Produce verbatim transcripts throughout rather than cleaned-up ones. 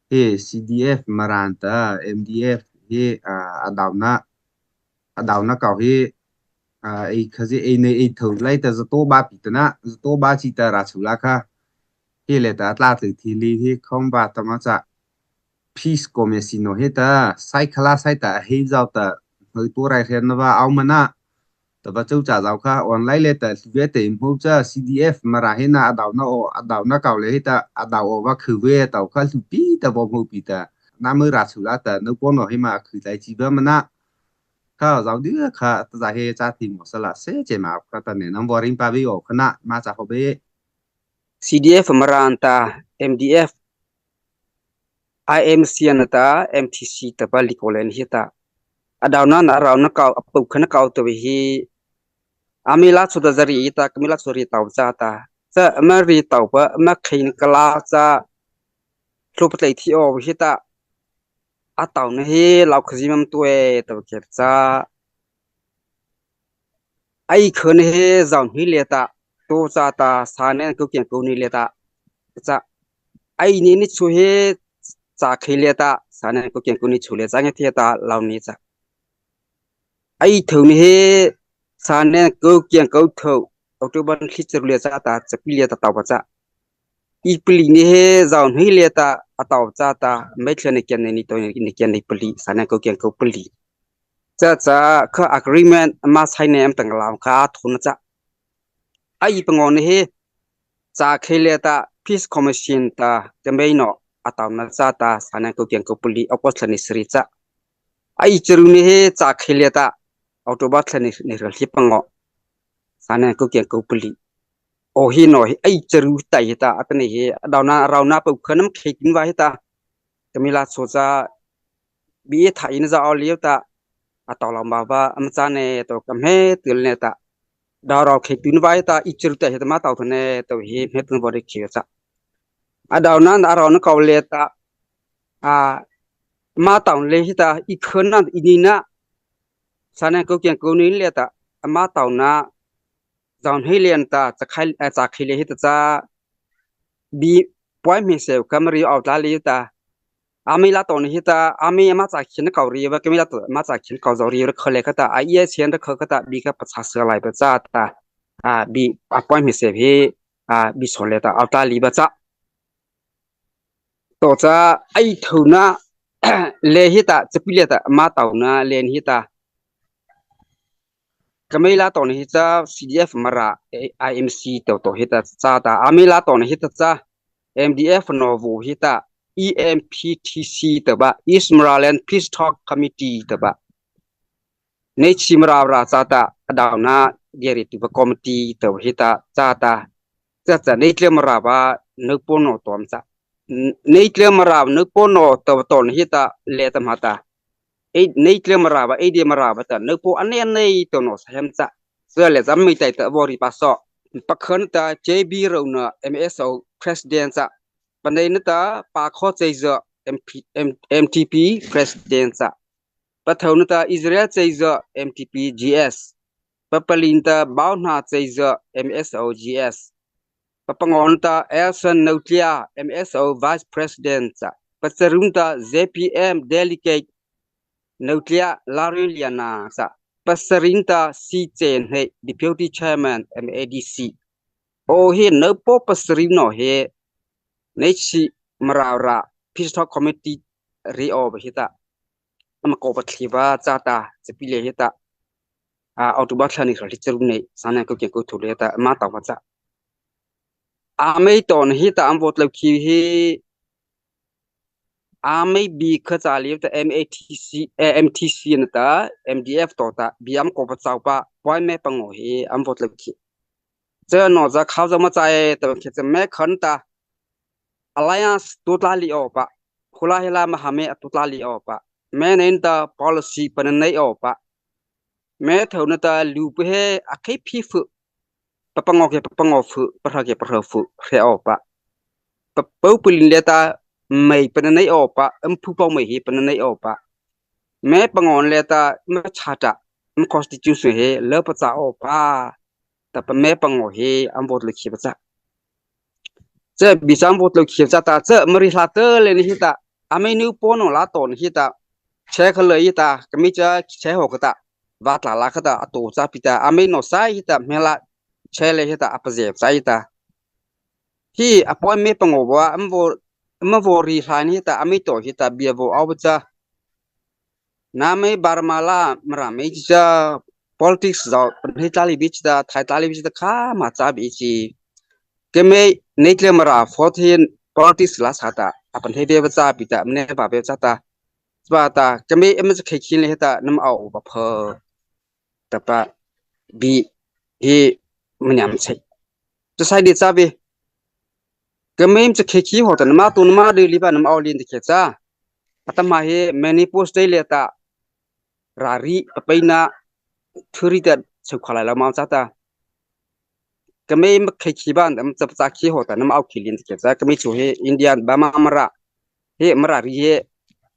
he C D F Mara nata M D F he, a, a daona, a daona kô he, a, ei Khazih ei nei ei thôh lai ta zato ba pi ta na, zato ba chi ta ra chu la kha. He liata a tla tei thi li he khom ba ta ma cha. Peace Commission no he ta, sai khala sai ta he zao ta, hoi to rai hrian na ba au ma na. Ta ba chau cha zao kha, online le ta, ve te mo cha, C D F Mara he na, a daona o, a daona kô le he ta, a dao o ba khu ve ta kha, lu pi ta bo mo pi ta. Na mo ra chu la ta, no ko no he ma khu tai chi ba ma na. Kha zao di kha, ta za he cha ti mo sa la, se che ma kha ta ne, nam bo ring pa ve o kha na, ma cha ho be. C D F Mara nata, M D F, I M C nata, M T C ta ba li ko len he ta. A daona na a raona kô, a pau kha na kô ta ve he. A mi la chu ta za ri ta, ka mi la chu ri tao cha ta. Cha ma ri tao ba, ma khin ka la cha. Hlu pa tlai thi o he ta. A tao na he, lau Khazih mam tu e, ta ba ke cha. Ai khon he zao hnei le ta, to cha ta, sa ne ko kiang ko ni le ta, cha. Ai ni ni chu he, cha khei le ta, sa ne ko kiang ko ni chu le, cha nge the ta, lau ni cha. Ai thôh ni he, sa ne ko kiang ko thôh, October thli charu le cha ta, cha pi le ta tao ba cha. I pali ni he, zao hnei le ta, a tao cha ta, mai thla ni kian ni to ni kian ni pali, sa ne ko kiang ko pali. Cha cha kha agreement ama sign ne am tang lam kha thun cha. Ai pangaw ni he cha khei le ta Peace Commission ta ka mei no a tao na cha ta sa ne ko kiang ko pali August thla ni sri cha. Ai charu ni he cha khei le ta October thla ni ni ra hli pangaw. Sa ne ko kiang ko pali. O he no he ai charu tai he ta a ta ni he a dao na rao na pau kha nam khei tin va he ta. Ka mi la chu cha bi e tha in za o liu ta. A tao lam ba ba am cha ne to kam he til ne ta. Dao rao khei tun vai ta i chir ta he ta ma tao ta ne to he he tun bo de khei cha. A dao na a rao na kô le ta. A ma tao le he ta i khon na i ni na. Sa ne ko kiang ko ni le ta. A ma tao na. Zao hnei le ta cha khai, a cha khai le he ta cha. Bi point hmei se ka mari au tla li ta. Ami la to ni hi ta, ami ama cha khin kau ri ba, kami la to ama cha khin kau zau ri ra khale ka ta, a ia chen ra kha ka ta, bi ka pa cha sa lai ba cha ta. A bi a point hmei se hi, a bi so le ta, au tla li ba cha. To cha, ai thona, le hi ta, cha pi le ta, ama tau na le ni hi ta. Kami la to ni hi cha, C D F Mara, I M C to to hi ta cha ta, ami la to ni hi ta cha, M D F no vo hi ta, E M P T C to ba, East Maraland Peace Talk Committee to ba. Nei chi Mara ra cha ta, a dau na, geri tu ba committee to hi ta cha ta, cha cha nei tle Mara ba, no po no tom cha. Nei tle Mara, no po no to to ni hi ta, le ta ma ta. Ei, nei tle Mara ba, ei di Mara ba ta, no po ane ane to no sa hem cha. Sa le zam mi tai ta bo ri pa so. Pa khan ta, J B Ro na, M S O President cha. Pa nei na ta, pa kho chei zo, M P, M, M T P President cha. Pa thau na ta, Israel chei zo, M T P G S. Pa pali na ta, Bau na chei zo, M S O G S. Pa pangon ta Elson Notlia, M S O Vice President cha. Pa charun ta Z P M Delegate Notlia Larry Liana cha. Pa sarin ta C Chen he Deputy Chairman M A D C. O he no po pa sarin no he nei chi Mara ra Peace Talk Committee ri o ba hi ta. Ama ko pa thli ba cha ta, cha pi le hi ta. A, October thla ni thla li charu nei, sa na ko kian ko thu le ta, ma ta ma cha. A mei to na hi ta, am vote lo khi hi. A mei bi kha cha li ta, M A T C, eh, M T C na ta, M D F to ta, bi am ko pa chau pa, poi me pa ngo hi, am vote lo khi. Cha no cha khau cha ma cha e, ta khi cha me khan ta. Alliance tu tla li o pa. Hula hela ma ha me a tu tla li o pa. Me nei ta policy pa na nei o pa. Me thau na ta lu pu he a khei phi fu. Pa pango ke pa pango fu, pa hra ke pa hra fu, hre o pa. Pa pau pu lin le ta mei pa na nei o pa, am pu pau mei hi pa na nei o pa. Me pangon le ta ma cha ta, ma constitution he le pa cha o pa. Ta pa me pango he am vote lo khi ba cha. Cha bi cha am vote lo khi cha ta, cha Mara hla ta le ni hi ta. Amâ nu pôh no la tao na heta, chhei kha la heta, keimo cha chhei hawh khata, va tla la khata, a to cha pi ta, amâ no sai heta, hmei la, chhei la heta, a pazi cha heta. Hi, a poi mei pangaw ba, ama vaw, ama vaw ri hlai na heta, amâ to heta, bie vaw aw ba cha. Nama Burma la, Mara mei cha, politics zao, pahnie tla li bi cha, thai tla li bi cha, kha ma cha bi chi. Keimo, nei tle Mara fourteen politics la sa ta, a pahnie be ba cha bi ta, mne ba be cha ta. Ba ta, keimo, ama cha khei khin le heta, nama aw ba pha. Ta pa, bi, hi, mnyam chei. Cha sai di cha bi. Keimo cha khei khi hawh ta, nama to nama di li ba, nama aw lin di khe cha. Atahmâ hi, Manipur State le ta, rari, papeina, thuri ta, chau kha lai la ma cha ta. Keimo ma khei khi ba, nama cha cha khi hawh ta, nama aw khi lin di khe cha, keimo chu hi, India, Burma, Mara, hi, Mara ri hi,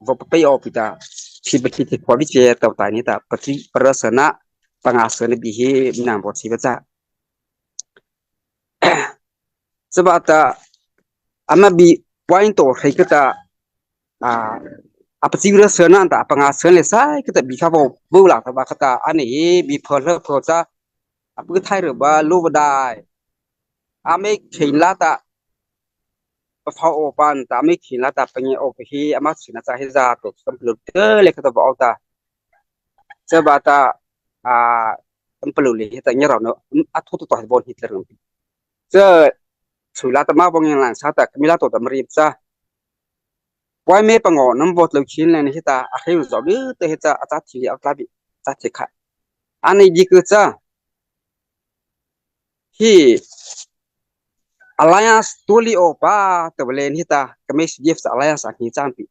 vaw papei aw pi ta, khi ba khi khi khwa bi che, tao ta ni ta, pa chi, pa ra sa na, pa nga sa na bi hi, mnyam vaw chi ba cha. Cha ba ta, ama bi point to rei khata, a, a pa chi ra sa na ta, a pa nga sa le sai khata bi kha vaw, vaw la ta ba khata, ani hi, bi pha la pha cha, a pu thai ra ba, lu ba dai. Amâ khin la ta, pa pha aw pa ta, amâ khin la ta, pa nge aw pa hi, ama chi na cha hi za to, sam plu te le khata vaw aw ta. Cha ba ta, a, sam plu le heta nge rao no, a thu to to bon hi tla rung. Cha, chu la ta ma bong yang lan sa ta, keimo la to ta mari cha. Poi mei pangaw, nama vaw tlo khin le na heta, a khei zao di te heta, a cha thi le, a tla bi, cha thi kha. Ani di ku cha. Hi, alliance to li aw pa, ta ba le na heta, keimo C D F cha alliance a khi cha pi.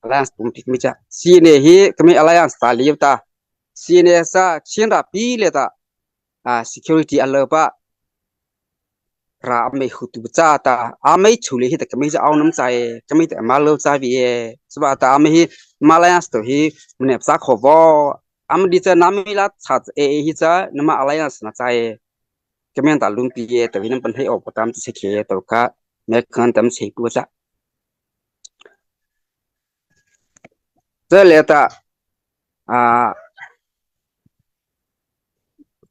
Alliance tum pi keimo cha. C N A hi, keimo alliance ta li ta. C N A sa, Chin ra pi le ta. A, security a la pa. Ra amâ hu tu ba cha ta. Amâ chu le heta keimo cha aw nama cha e. Keimo ta ama lo cha bi e. Sa ba ta amâ hi, ama alliance to hi, mne cha kho vaw. Ama di cha nama la cha e hi cha, nama alliance na cha e. Keimo ta lum pi e, to hi nama pahnie aw pa tam cha se khe, to kha, me khan tam se pu cha. Cha le ta, a,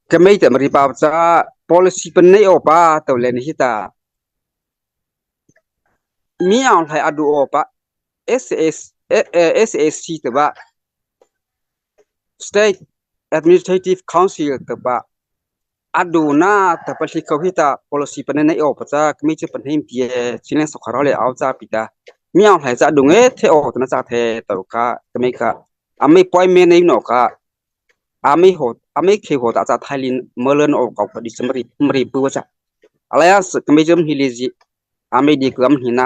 keimo ta mari pa cha, policy pahnie aw pa, to le na heta. Miao hlai a du aw pa, S S, eh, eh, S A C ta ba, State Administrative Council ta ba, a du na ta pa hli khao heta, policy pahnie aw pa cha, keimo cha pahnie pi e, Chinland Sawkha rao le aw cha pi ta. Miao hlai cha du nge the aw ta na cha the, to kha, keimo kha. Amâ poi mei nei no kha. Amâ hawh, amâ khei hawh ta cha thai lin, ma le no aw kha di cha mari, mari pu cha. Alliance keimo cha mhi le zi. Amâ di ku am hi na.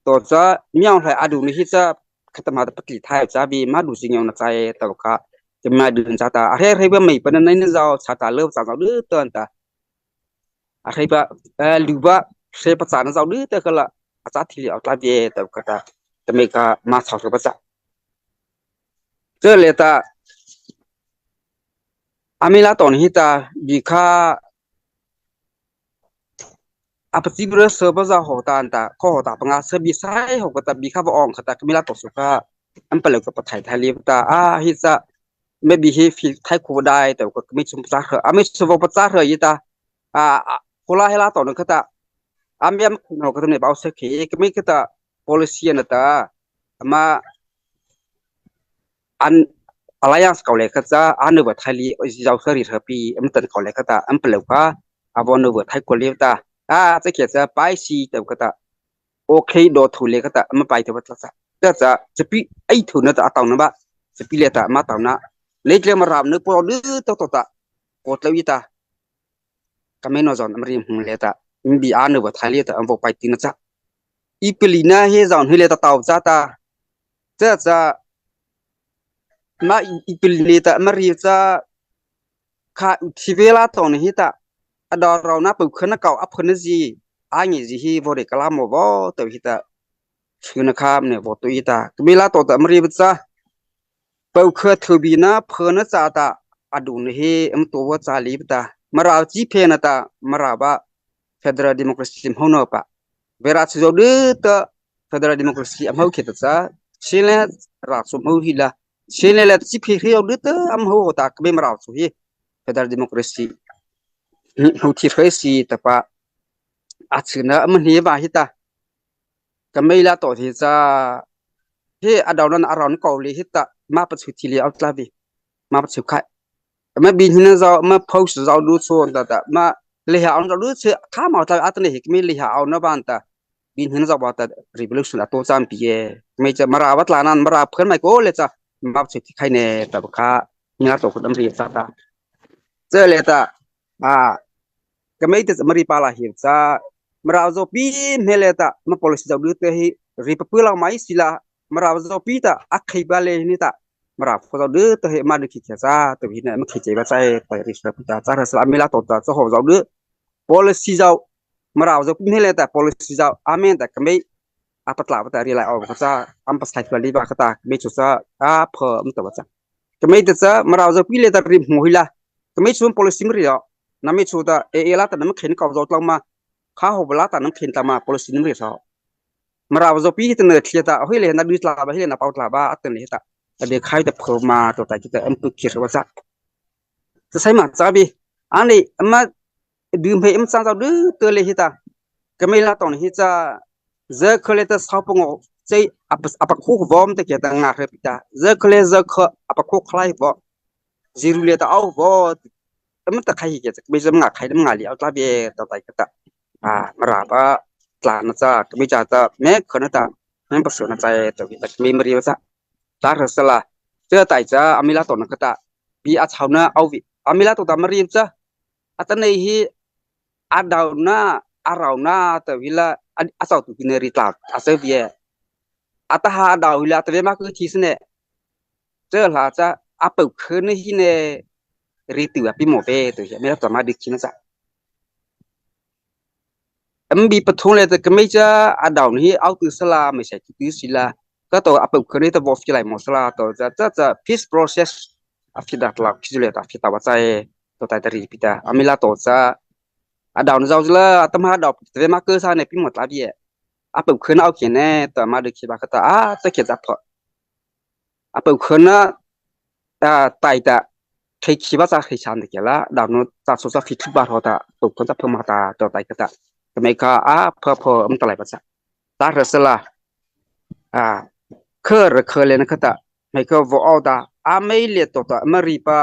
To cha, miao hlai a du ni hi cha, khata ma ta pa tli thai cha bi, ma du zi ngiao na cha e, to kha, keimo du cha ta. A hre hre ba mei pa na nei na zao, cha ta le cha zao du ta ta. A hre ba, eh, lu ba, hre pa cha na zao du ta kha la, a cha thi le aw tla bi e, to kha ta. Keimo kha, ma cha hre ba cha. Cha le ta, amâ la to na heta, bi kha, a pa chi bra sa ba za hawh ta ta, kho hawh ta pa nga sa bi sai hawh khata bi kha ba ong khata keimo la to su kha, ama pa lo kha pa thai thai li ta, a hi cha, maybe hi fi thai khu dai to kha keimo chum pa cha hra, amâ su va pa cha hra yi ta, a, a, kho la he la to na khata, amâ ama khu no khata ne ba sa khe, keimo khata policy na ta, ama an alliance kau le khata, a nu ba thai li, zau sa ri hra pi, ama tan kau le khata, ama pa lo kha, a bo nu ba thai ko li ta, a, cha khe cha, pai si ta khata, okay do thu le khata, ama pai ta ba cha cha, cha cha, cha pi, ai thu na ta a tau na ba, cha pi le ta, ama tau na, le tle ma ram nu po lu to to ta, ko tlo yi ta, keimo no zon ama ri hmu le ta, mbi a nu ba thai li ta, ama bo pai ti na cha. I pili na he zon hi le ta tau cha ta. Cha cha, ma i, i pili ne ta, ama ri cha, kha u thi ve la to na hi ta. A do rao na pu kha na kau a phu na zi, a ngi zi hi vo de kala mo vo, to hi ta. Chu na kha ne vo to yi ta. Keimo la to ta ama ri ba cha. Pau kha thu bi na pha na cha ta, a du na he, ama to wa cha li ba ta. Mara chi phe na ta, Mara ba, federal democracy hmo no pa. Vera chi zo de ta, federal democracy ama hmô khiahta cha, Chinland râh chô hmô hi la, Chinland leh chi phi hri o du ta ama hmô ta keimo Mara chô hi federal democracy hmô thi hri si tahpa a chuna ama hni ba hi ta, keimo la to hi cha, he a dao na a rao na ko le hi ta, ma pachhu thi le o tla bi, ma pachhu khai. Ma bi hni na zao, ma post zao du chô ta ta, ma le ha o zao du chô, kha ma tla a ta ne hi, keimo le ha o na ban ta, bi hni na zao ba ta revolution a to cham pi e. Keimo cha Mara ba tla na, Mara phuan mai ko le cha, ma pachhu thi khai ne, ta ba kha, ni la to ko dam ri cha ta. Cha le ta, a, keimo te Mara pa la hi cha, Mara zao pi hme le ta, ma policy zao du te hi, ri pa pu la mai si la, Mara zao pi ta, a khai ba le ni ta, Mara pho zao du te hi, ma du khi cha cha, te hi na, ma khi che ba cha e, ta ri sa pi ta, cha ra sa mi la to ta, cha ho zao du, policy zao, Mara zao pi hme le ta, policy zao, amen ta, keimo, a patla ba ta ri la o ba cha, am pa sai ba li ba ka ta, keimo chu cha, a pho, am ta ba cha. Keimo te cha, Mara zao pi le ta ri hmô hi la. Keimo chu policy Mara zao. Na mi chu ta, e, e la ta na ma khen ka zao tlang ma. Kha ho ba la ta na ma khen ta ma, policy Mara zao. Mara zao pi hi ta na thli ta, hoi le na du tla ba, hi le na pau tla ba, a ta ne ta. A be khai ta pho ma, to ta ki ta, am pu ki sa ba cha. Cha sai ma cha bi. Ani, ama du hmei ama chang zao du te le hi ta. Keimo la to ni hi cha, za kha le ta sao pa ngo, chei apa, apa khu vom te ke ta nga hre pi ta. Za kha le za kha apa khu khlai vo. Ziru le ta au vo. Ama ta khai hi ke cha, keimo za nga khai, nga li au tla bi ta tai ka ta. A, Mara ba, tla na cha, keimo cha ta, me kha na ta, me pa so na cha e, to bi ta, keimo Mara ba cha. Ta hra sa la. Cha tai cha, ami la to na ka ta. Bi a chau na, au vi. Ami la to ta Mara cha. A ta nei hi, a dao na, a rao na, ta vi la, a, a chau tu ki ne ri tla, a sa vi e. A ta ha dao hi la, ta ve ma ku thi sne. Cha la cha, a pau kha na hi ne, ri tu a pi mo ve, to hi, ami la to ma di ki na cha. Am bi pathung le ta keimo cha a dao ni au tu sa la, me sai tu si la. Ka to a pau kha ni ta vo fi lai mo sa la, to cha, cha, cha, peace process. A fi da tla, ki le ta fi ta wa cha e, to tai ta ri pi ta. Ami la to cha, a dao ni zao la, a ta ma dao, ta ve ma ku sa ne pi mo tla bi e. A pau kha na au ki ne, ta ma di ki ba ka ta, a, ta ki cha pho. A pau kha na, a, tai ta, khai ki ba cha khai chan de ke la, dao no cha so cha fi thu ba ho ta, pau kha cha pho ma ta, to tai ka ta. Keimo kha, a, pho pho, am ta lai ba cha. Ta hra sa la. A, kha ra kha le na ka ta. Mei kha vo au ta. A mei le to ta, Mara pa.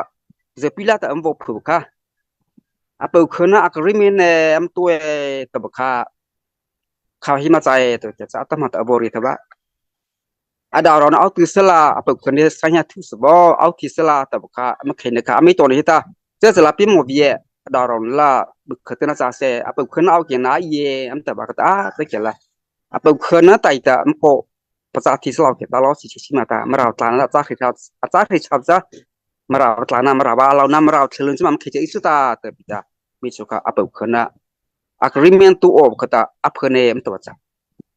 Za pi la ta am vo phu kha. A pau kha na agreement ne, am to e, ta ba kha. Kha hi ma cha e, to cha, ta ma ta vo ri ta ba. A dao rao na au tu sa la, a pau kha ne sa nya thu sa vo, au tu sa la, ta ba kha, ma khai na kha, a mei to ni ta. Cha cha la pi mo vi e, a dao rao na la, bu kha te na cha se, a pau kha na au ki na ye, am ta ba ka ta, a, ta ki la. A pau kha na tai ta, am ko, pa cha thi sa la ki ta lo, si si si ma ta, Mara tla na cha khai cha, a cha khai cha cha, Mara tla na, Mara ba lo na, Mara thlu lun cha ma khai cha i su ta, ta bi ta, mi chu ka, a pau kha na, agreement tu o ka ta, a pha ne, am ta ba cha.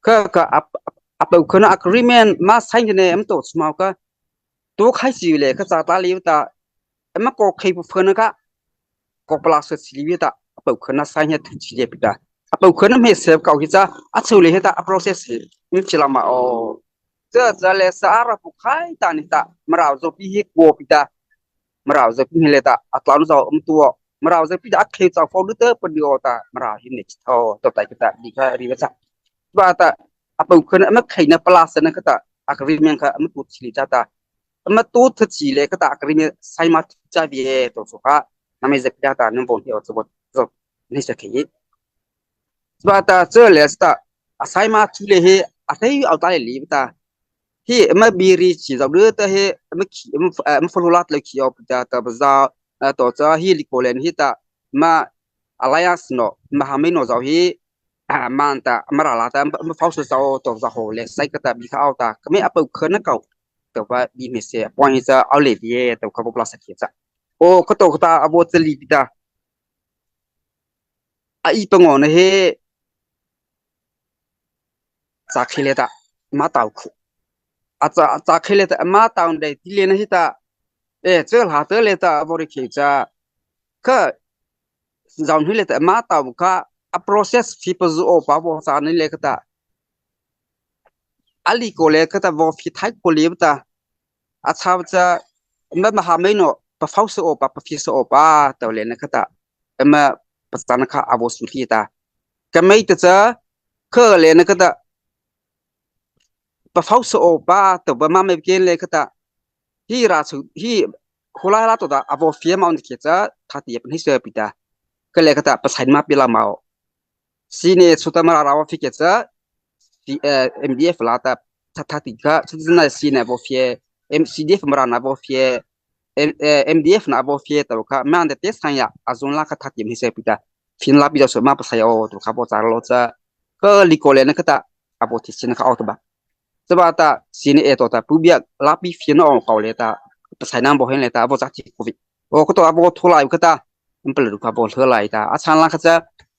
Kha, kha, a, a, a pau kha na agreement ma sign ne, am to sma ka. To khai si le, kha cha ta le ta. Am ko khai pu pha na ka. Ko pla sa si le ta. A pau kha na sign ya tu si le pi ta. A pau kha na me se ka hi cha. A chu le he ta, a process he. Mi chi la ma o. Cha, cha le sa a ra pu khai ta ni ta. Mara zo pi he ko pi ta. Mara za pi le ta, a tla no za um tu. Mara za pi ta a khe cha fo lu ta pa di o ta, Mara hi ne chi tho, to tai ka ta, di ka ri ba cha. Ba ta, a pau kha na, ama khai na pala sa na ka ta, agreement kha, ama tu chi li cha ta. Ama tu tha chi le ka ta, agreement sai ma cha bi e, to so ka, na me za pi ta, na bon hi o zo, zo, ni sa khe yi. Ba ta, cha le sa ta, a sai ma chi le he, a sai au ta le li ta. Hi, ama bi ri chi zau de ta hi, ama ki, ama, ama follow lat le ki op ta, ta ba za, eh, to cha hi li ko len hi ta, ma alliance no, ma ha me no zau hi, ah, man ta, ama ra la ta, ama, ama fau sa zau to za ho le, sai ka ta bi kha au ta, ka me a pau kha na kau, to ba bi me se, point hi cha, au le bi e, to ka bo pla sa ki cha. O, ka to ka ta, a bo cha li bi ta. A i pa ngo na he, cha khe le ta, ma tau khu. A cha, a cha khe le ta, ma tau dai ti le na hi ta. E, cha la ta le ta, a bo ri khe cha. Kha, zau ni le ta, ma tau kha, a process phi pa zu o pa bo cha ni le ka ta. a ly ko le khata vaw phi thai ko ly ta, a châ cha, ma ma ha mei no pa phao sa o pa pa phi sa o pa ta le na khata, ma pa cha na kha a vaw su ly ta, ka mei ta cha, kha le na khata, pa phao sa o pa ta ba ma mei ken le khata, hi ra su hi, hu la la to ta a vaw phi ma on ke cha, thati pa ni sa pi ta, ka le khata pa sai ma pi la ma o. Sine suta Mara rao fike cha, si, eh, M D F la ta, tha, thati kha, suta na sine vo fie, M, C D F Mara na vo fie, M, eh, M D F na vo fie ta kha, ma ande te sang ya, a zon la kha thati mi se pita. Fin la pi da so ma pa sai o, to kha vo cha lo cha, ka ly ko le na kha ta, a vo thi sine kha o to ba. Cha ba ta, sine e to ta, pu bia la pi fie na o kau le ta, pa sai na vo hen le ta, vo cha thi ko vi. O ko to a vo tho lai kha ta, mpal ru kha vo tho lai ta. A chan la kha cha,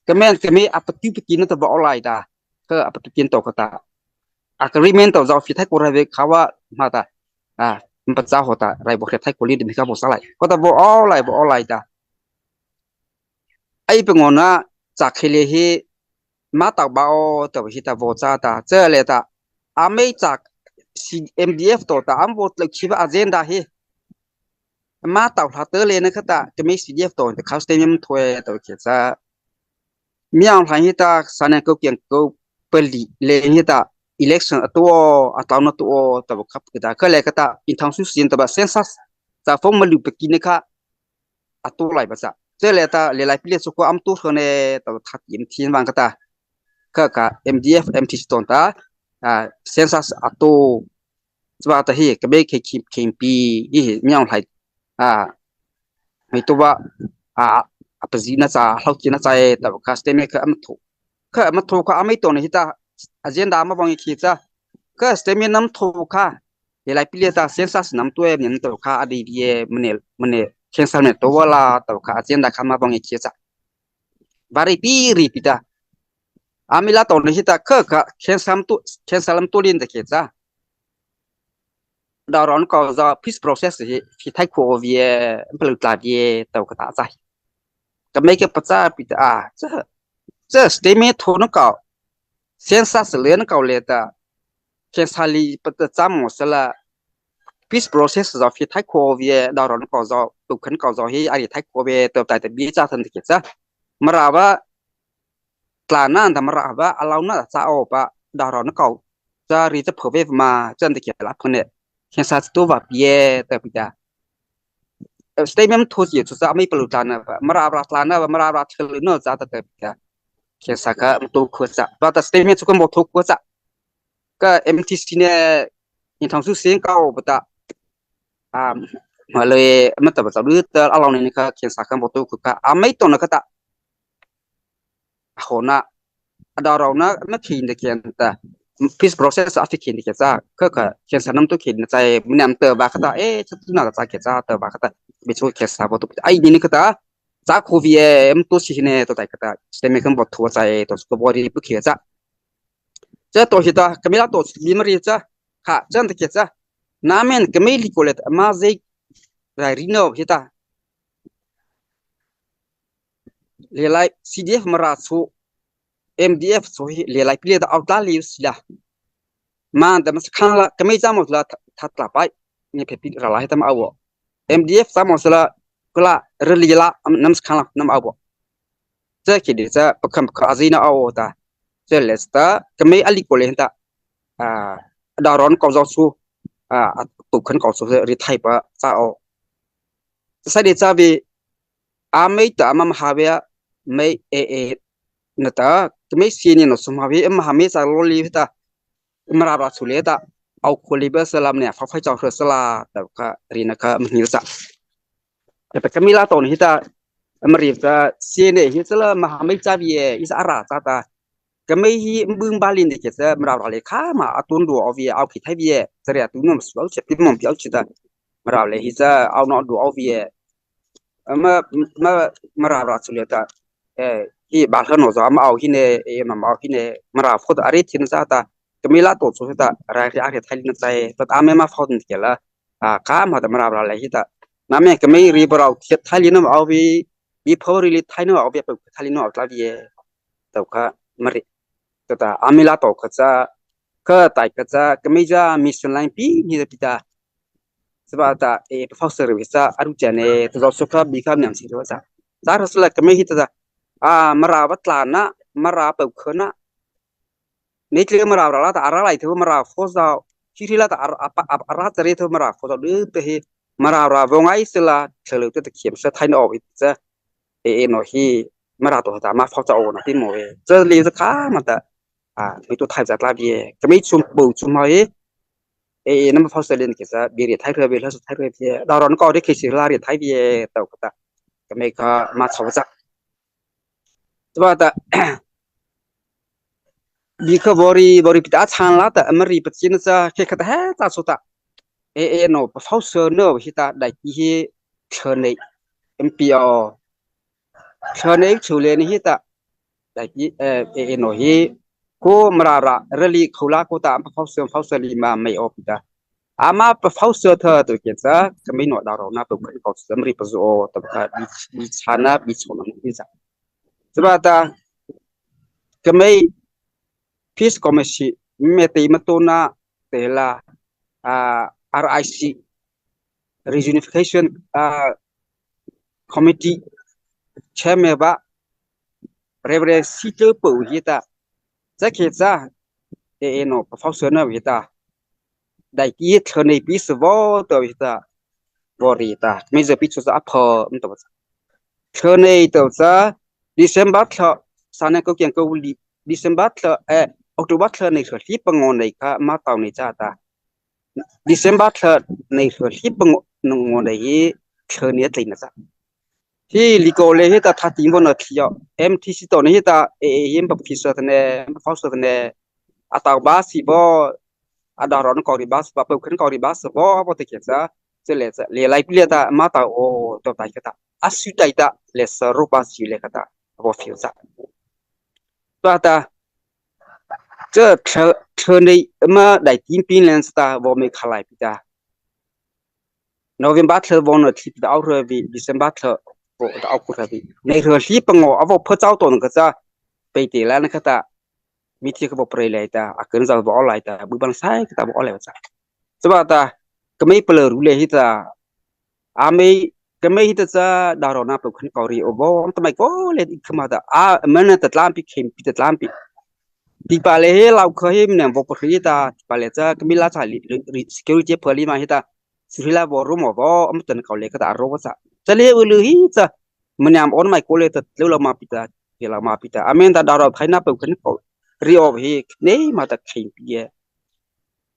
ka men ka me a pati pati na ta vo lai ta. Ka a pati kin to kha ta. Agreement to zau phi thai ko ra ve kha va ma ta. A, mpa cha ho ta, rai vo khe thai ko li de mi kha vo sa lai. Ko ta vo o lai, vo o lai ta. Ai pe ngo na, cha khe le hi, ma ta ba o, ta hi ta vo cha ta. Cha le ta. A mei cha, si M D F to ta, am vo tlek chi va agenda hi. Ma tau hla tơ le na kha ta, ka mei C D F to, ta khau statement tho e, to ke cha. Miao hla hi ta, sa na ko kiang ko, pali le hi ta, election a to, a tau na to, ta ba khap ka ta, ka le ka ta, in thang su sin ta ba census, cha phone ma lu pa ki na kha, a to lai ba cha. Che le ta, le lai pi le so ko am to hne, ta ba that im thin vang ka ta. Ka ka M D F, M T C ton ta, a, census a to, Chwa ta hi, ka bei khe khim, khim pi, hi hi, miao hlai. A, mei to ba, a, a pa zi na cha, hlau ki na cha e, ta ba kha statement kha am tho. Kha am tho kha a mei to na hi ta, agenda ma vang khi cha. Kha statement nam tho kha, le lai pi le ta, census nam to e, nam to kha, a di di e, mane, mane, census mane to wa la, ta ba kha, agenda kha ma vang khi cha. Ba ri pi, ri pi ta. A mei la to na hi ta, kha kha, census nam to, census nam to lin ta khi cha. Dau ron ko za peace process hi, phi thai ko vie, mpal tla vie, tau ka ta za hi. Ka mei ke pa cha pi ta a, cha, cha statement tho na ko, census le na ko le ta, census li pa ta cha mo sa la, peace process za phi thai ko vie, dau ron ko za, tu khan ko za hi, a ri thai ko vie, tau tai ta bi cha than ke cha. Mara ba, tla na ta Mara ba, a lau na cha o pa, dau ron ko. Cha ri cha pho ve ma, chan ta ke la pho ne. Census to va pie, ta pi ta. Eh, statement tho si, chu cha mei palu tla na ba, Mara ba tla na ba, Mara ba thil no cha ta ta pi ta. Census kha mo to ko cha. Ba ta statement chu ko mo to ko cha. Ka M T C ne, in thang su sing ka o ba ta. A, ma le, ma ta ba cha lu ta, a lau ne kha, census kha mo to ko kha. A mei to na kha ta. Ho na, a dau rau na, na khi na kian ta. Peace process a phi khi na kian cha, kha kha, census nam to khi na cha e, mi nam ta ba kha ta, e, cha tu na cha khi cha, ta ba kha ta, bi chu census bo to, ai ni ni kha ta, cha ko vie, em to si ne, to tai kha ta, statement kha bo to cha e, to ko bo ri pu khi cha. Cha to hi ta, ka mei la to, mi ma ri cha, kha, chan ta khi cha, na men ka mei li ko le ta, ma zei, rai ri no hi ta, le lai C D F Mara chu M D F chu hi le lai pi le ta au tla le si la. Ma da ma khan la ka mei cha mo la tha tla pai. Ni phe pi ra la he ta ma au. M D F cha mo sa la ko la re li la nam khan la nam au. Cha ki de cha pa kham kha a zi na au ta. Cha le ta ka mei a li ko le ta. A da ron ko zo su. A tu khan ko su ri thai pa cha au. Sa de cha vi a mei ta ma ma ha ve a mei e e na ta ka mei si ni no sum ha ve ma ha mei sa lo li ta Mara ba su le ta au ko li ba sa lam ne fa fa chau sa la ta ka ri na ka ma ni sa ta ka mei la to ni ta ma ri ta si ne hi sa la ma ha mei cha vi e i sa ra cha ta Ka mei hi mbung ba lin de ke sa, mra ra le kha ma a tun du au vie, au ki thai vie, sa ria tu nom su au che pi mom pi au che ta. Mra le hi sa, au no du au vie. Ma, ma, mra ra su le ta. Eh, hi ba hla no za ma au hi ne, e ma ma au hi ne, mra fo ta a re thin sa ta. Ka mei la to su ta, ra ri a re thai lin sa e, ta ta me ma fo de ke la. A, kha ma ta mra ra le hi ta. Na me ka mei ri ba rau thai lin no au vi, bi pho ri li thai no au vi, pa thai lin no au tla vie. Tau kha mari. Tata a mei la tau kha cha Kha taih kha cha keimo cha mission line pi ni ta pi ta. Chaba ta e pa fausa ri cha aru cha ne ta zo so kha bi kha niam si ri cha. Cha ra sala keimo hi ta cha. A Mara ba tla na, Mara pau kha na. Nei tle Mara ra la ta ara lai thu Mara fo zau. Hi ri la ta ara apa ara cha re thu Mara fo zau du te hi Mara ra vo ngai sala thelo te ta khiam sa thai no hi cha. E e no hi Mara to ta ma fo cha o na ti mo e. Cha le cha kha ma ta. A mi to thai cha tla bi e. Keimo chum bo chum ha e. E e na ma fo sa len ke sa bi ri thai re bi la sa thai re bi. Da ron ko de ke si la ri thai bi e ta ko ta. Keimo kha ma cha cha. Chaba ta bi kha vori vori pi ta chan la ta Mara ri pa chin cha ke kha ta he ta so ta. E e no pa fausa no hi ta dai ki hi thla nei M P O. Thla nei chu le ni hi ta dai ki e e no hi ko Mara ra rally khau la ko ta pa fausa fausa li ma mai o pi ta. Ama pa fausa tha to ke cha keimo no da ro na pa ko ko sa Mara ri pa zo ta ka bi bi cha na bi cho na ni cha. Chaba ta keimo Peace Commission me te ma to na te la a R I C Reunification a Committee Chairman ba Reverend Sito Pau hi ta. Cha ke cha e e no pa fausa na hi ta. Dai ki thla nei pi sa vo to hi ta. Vo ri ta. Mi za pi chu sa a pha um to cha. Thla nei to cha December thla sa na ko kiang ko li December thla e October thla nei thla hli pa ngo nei kha ma tau nei cha ta. December thla nei thla hli pa ngo ngo nei hi thla nei tlai na cha. Hi li ko le hi ta tha ti vo na thli yo. M T C to nei hi ta e e hi pa phi sa ta ne pa fausa ta ne. A tau ba si vo a da ron ko ri ba si ba pau khan ko ri ba si vo vo te ke cha. Che le cha le lai pi le ta ma tau o to tai ka ta. A su tai ta le sa ro ba si le ka ta. Vo fil cha. Ta ta. Cha thla thla nei ma dai tin pin len sa ta vo me kha lai pi ta. November thla vo na thli pi ta au ra vi December thla vo ta au ku ra vi. Nei ra hli pa ngo a vo pha chau to na ka cha. Pei te la na ka ta. Mi thi ka vo pre lai ta. A kan za vo lai ta. Bu ban sai ka ta vo lai cha. Chaba ta. Keimo pa le ru le hi ta. A mei keimo hi ta cha da ro na pau khan ko ri o vo ta mai ko le i khama ta a man ta tlam pi khem pi ta tlam pi. Ti pa le he lau kha he mnem vo pa ri ta ti pa le cha keimo la cha li ri security pa li ma hi ta. Su ri la vo ru mo vo am tan ko le ka ta ro cha. Cha le u lu hi cha. Mnem on mai ko le ta le la ma pi ta. He la ma pi ta. A men ta da ro thai na pau khan ko ri o hi nei ma ta khem pi ye.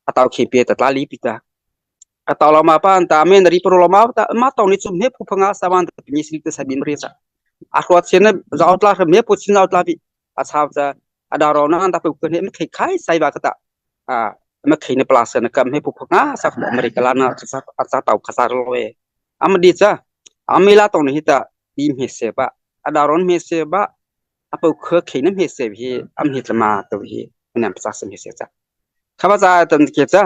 A tau khem pi ta tla li pi ta. A tau la ma pa an ta men ri pro la ma ta ma tau ni chu me phu pha nga sa ban ta ni si ta sa bin ri sa. A hruat chen na zau tla me phu chin zau tla pi. A chau cha a da ro na an ta pu ko ne me khai khai sai ba ka ta. A me khai ne pla sa na ka me phu pha nga sa ka America la na sa a cha tau ka sa ro e. A ma di cha a me la tau ni hi ta di me se ba. A da ro me se ba. A pu ko khai ne me se hi a me tla ma to hi. Me nam sa sa me se cha. Khaba cha tan ke cha.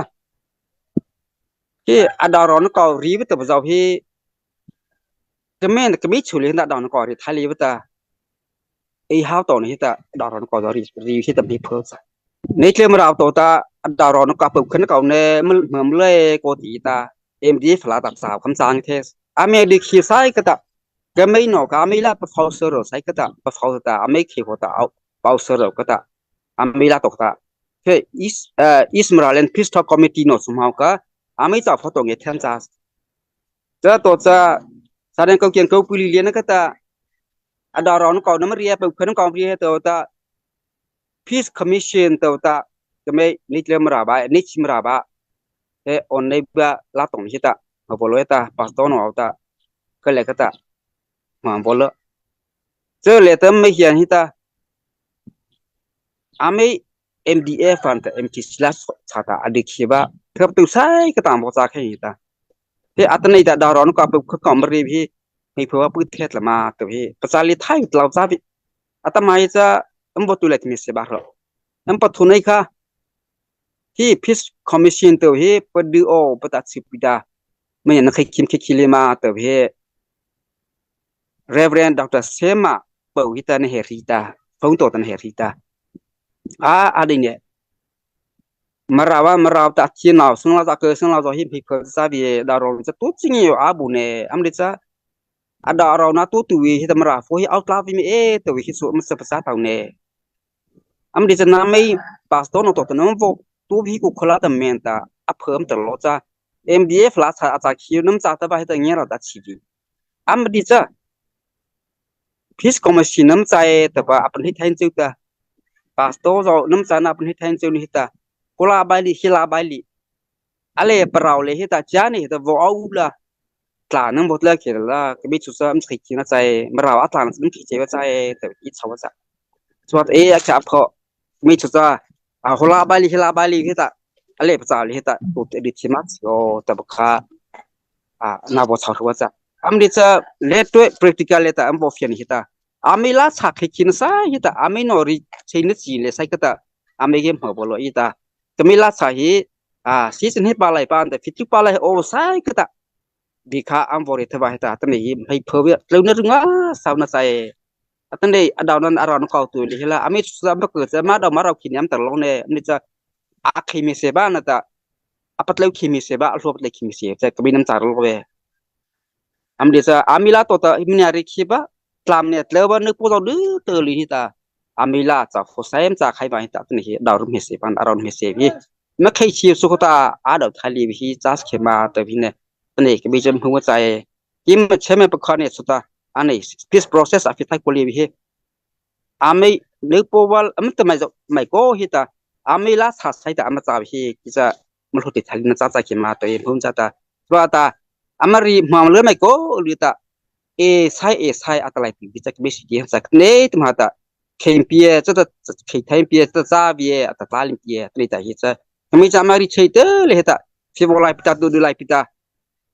Hi a da ro na ko ri ba ta ba zau hi. Keimo keimo chu le na da na ko ri thai li ba ta. Ei hau to ni ta da ro na ko ri ri hi ta mi pho sa. Nei tle Mara to ta da ro na ka pau khan ko ne ma ma le ko ti ta. M D F la ta sa kham sang the. A me di khi sai ka ta. Keimo no ka me la pa fau sa ro sai ka ta. Pa fau ta a me khi ho ta au. Pau sa ro ka ta. A me la to ta. He is uh, is Maraland Peace Talk Committee no sum hau ka. A me ta photo nge then cha. Cha to cha, sa den ko kian ko puli lian ka ta, a da ro na ko na ma ri a pau khan ko ri he to ta, Peace Commission to ta, keimo ni tle Mara ba, ni chi Mara ba, he on nei ba la tong hi ta, ma bo lo ta, pas to no ta, ka le ka ta, ma bo lo. Che le ta me hian hi ta, a me M D F an ta M T C la cha ta a di khi ba, thap tu sai ka ta bo cha khe hi ta. He a ta nei ta da ro na ka pau kha ka ma ri hi, hei pho a pu the tla ma to hi. Pasal li thai tlau cha bi. A ta mai cha, am bo tu le ti mi se ba ro. Am pa thu nei kha. Hi Peace Commission to hi, pa du o, pa ta chi pi ta. Me na khai kim khai ki le ma to hi. Reverend Doctor Sema, pa hi ta na he ri ta. Phone to ta na he ri ta. A, a di ne. Mara va Mara ta thi nau sung la za ke sung la zo hi phi phe sa bi da ro cha tu ching yo a bu ne am de cha. A da ro na tu tu wi hi ta Mara pho hi out la vi mi e tu wi hi su ma sa pa sa tau ne. Am de cha na mei pastor no to ta no vo tu vi ku khola ta men ta a pham ta lo cha. M D F la cha a cha khi nam cha ta ba hi ta nge ra ta chi vi. Am de cha Peace Commission nam cha e ta ba a pan hi thain chu ta. Pastor zo nam cha na pan hi thain chu ni ta. Ko la bai li hi la bai li. A le parau le hi ta cha ni hi ta vo au la. Tla nam bot la ke la ke bi chu sa am chi ki na cha e. Marau a tla nam chi che wa cha e ta i cha wa cha. Chu ta e a cha pho. Mi chu cha. A ho la bai li hi la bai li hi ta. A le pa cha li hi ta. Tu te di chi ma chi o ta ba kha. A na bo cha wa cha. Am de cha le tu practical le ta am bo fian hi ta. Ami la cha khi kin sa hi ta. Ami no ri che ni chi le sai ka ta. Ami ge ma bo lo hi ta. Ka mi la cha hi. A si sin hi pa lai pa an ta fit pa lai o sai ka ta. Bi kha am vori thava hi ta, ta nei hi, hei pho bia, tlo na runga, sau na chai. A ta nei, a dau nan a rau na kau tu li hi la, a mi chu sa ba ku cha, ma dau ma rau khi ni am ta lo ne, ni cha, a khi mi se ba na ta, a pat lo khi mi se ba, a hlo pat lo khi mi se, cha ka mi nam cha lo ve. Am de cha, a mi la to ta, mi na ri khi ba, tlam ne, tlo ba, ne po dau du, to li hi ta. A mi la cha, pho sai am cha khai ba hi ta, ta nei hi, dau ru mi se ba, a rau mi se hi. Ma khai chi su ko ta, a dau tha li hi, cha khi ma, ta hi ne. Ani ka bi chem hmu chai. Kim chem pa khan e suta. Ani peace process a fit thai ko li hi. Ami ne po wal am ta mai zo mai ko hi ta. Ami la sa sai ta ama cha hi ki cha. Ma hlu ti thai na cha cha ki ma to e hmu cha ta. Tua ta. Ama ri ma le mai ko li ta. E sai e sai a ta lai pi ki cha ki bi si ki cha ne ti ma ta. Khem pie cha ta khem thai pie cha cha bie a ta ta lim pie ni ta hi cha. Kami cha ama ri chei te le ta. Fi bo lai pi ta du du lai pi ta.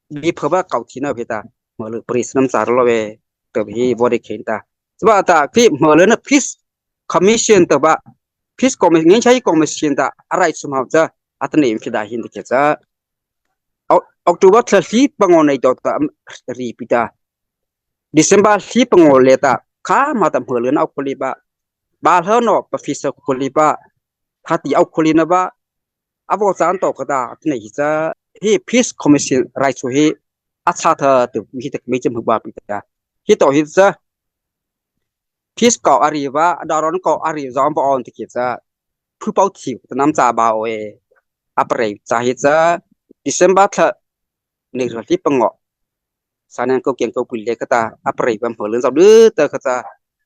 Bi pha ba kau thi na phe ta, ma le pris nam cha lo ve, to bi vo de khen ta. Sba ta ki ma le na peace commission to ba, peace commission, ngen chai commission ta, a rai sum hau cha, a ta nei phe da hin de ke cha. Au- October thla hli pango nei to ta, am, ri pi ta. December hli pango le ta, kha ma ta ma le na au ko li ba. Ba hla no, pa fi sa ko li ba. Tha ti au ko li na ba. A bo chan to ka ta, a ta nei hi cha, hi peace commission rai chu hi, a cha tha tu hi ta mi chem hu ba pi ta. Hi to hi cha, peace kau a ri ba, a da ron kau a ri zong ba on ti ki cha, phu pau thi ta nam cha ba o e, a pa rei cha hi cha, December thla, nei ra hli pango. Sa nang ko kiang ko pui le ka ta, a pa rei ba ma le zau de ta ka cha,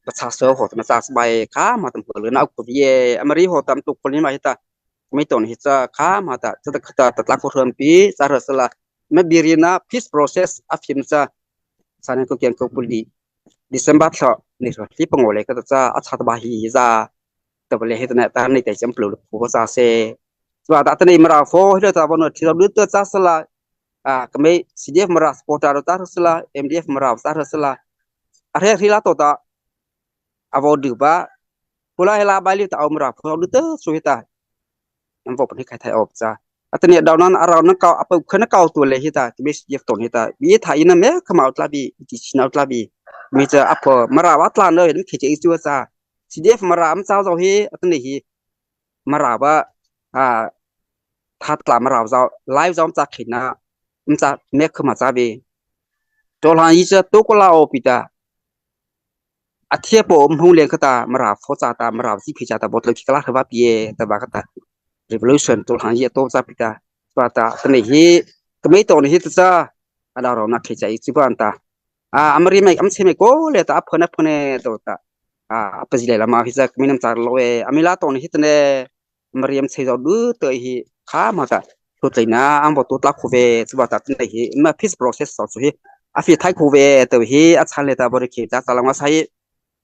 pa cha so ho ta ma cha sbai kha ma ta ma le na ko vi e, a ma ri ho ta ma tu ko ni ma hi ta. Mi ton hi cha kha ma ta, cha ta kha ta, ta tla ko hram pi, cha ra sa la. Ma bi ri na peace process a phim cha. Sa nang ko kiang ko pui li. December thla, ni thla, hli pango le ka ta cha, a cha ta ba hi hi za. Ta ba le hi ta na, ta nei ta chem plo ko cha se. Cha ta ta nei Mara pho, hi ta ba no, thi ta lu ta cha sa la. A, ka mei C D F Mara supporter ta sa la, M D F Mara ta sa la. A re ri la to ta. A vo du ba. Pula hi la ba li ta au Mara pho lu ta su hi ta. Am vo pa ni khai thai op cha. A ta ni dau nan a rau nan kau a pau khan kau tu le hi ta. Ki mi si ton hi ta. Bi tha ina me kha mau tla bi. Ti chi nau tla bi. Mi cha a pho Mara wa tla no hi ki che i chu cha. C D F Mara am cha zo hi. A ta ni hi. Mara ba. A. Tha tla Mara zau. Live zau am cha khi na. Am cha me kha ma cha bi. To hlan yi cha to ko la o pi ta. A thie po um hung leng ka ta, Mara pho cha ta, Mara zi phi cha ta, bot lo ki ka la hra ba pie, ta ba ka ta. Revolution to hang ye to cha pi ta. Ba ta, ta nei hi, ka mei to nei hi ta cha. A da ro na khe cha i chi ban ta. A, a ma ri mai, am che mai ko le ta, a pho na pho ne to ta. A, a pa zi le la ma hi cha, ka mei nam cha lo e, a mi la to nei hi ta ne. Mariam sei zau du to hi kha ma ta. Thu tlai na ang bo tu tla khu ve, chu ba ta tin hi ma peace process so chu hi. A fi thai khu ve to hi a chan le ta bo ri khi ta ta lang wa sai.